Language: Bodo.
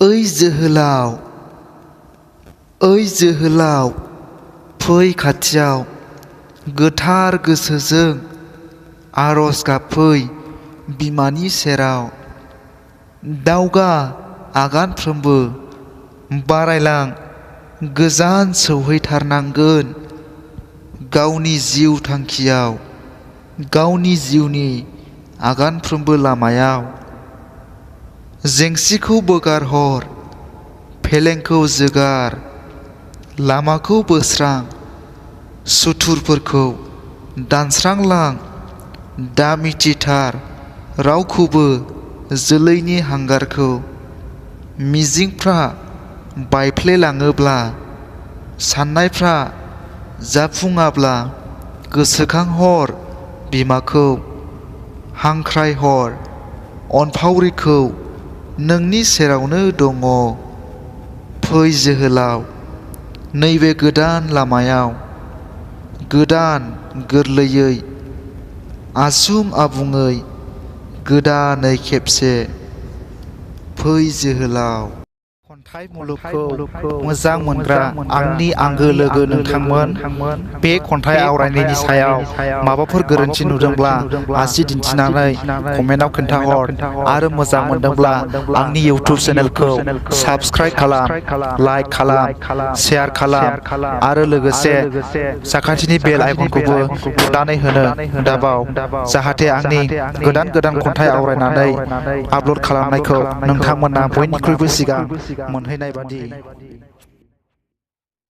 ओइ जोहोलाव फै खाथियाव गोथार गोसोजों आरज गाबफै बिमानि सेराव। दावगा आगानफ्रोमबो बारायलां गोजान सौहैथारनांगोन गावनि जिउ थांखियाव, गावनि जिउनि आगानफ्रोमबो लामायाव। जेंसिखौ बोगारहर फेलेंखौ जोगार, लामाखौ बोस्रां सुथुरफोरखौ दानस्रांलां। दा मिथिथार रावखौबो जोलैनि हांगारखौ। मिजिंफ्रा बायफ्लेलाङोब्ला, साननायफ्रा जाफुङाब्ला, गोसोखांहर बिमाखौ, हांख्रायहर अनफावरिखौ नोंनि सेरावनो दङ। फै जोहोलाव नैबे गोदान लामायाव, गोदान गोरलैयै आसुम आबुङै गोदानै खेबसे। फै जोहोलाव। खन्थाइ मुलुगखौ मोजां मोनग्रा आंनि आंगो लोगो नोंथांमोन, बे खन्थाइ आवरायनायनि सायाव माबाफोर गोरोन्थि नुदोंब्ला आसि दिन्थिनानै कमेन्टआव खोन्थाहर आरो मोजां मोनदोंब्ला आंनि इउटिउब चेनेलखौ साबस्क्राइब खालाम, लाइक खालाम, शेयार खालाम आरो लोगोसे साखाथिनि बेल आइकनखौबो थुनानै होनो दाबाव, जाहाथे आंनि गोदान गोदान खन्थाइ आवरायनानै आपल'ड खालामनायखौ नोंथांमोना बयनिख्रुइबो सिगां मोनहैनाय बादि।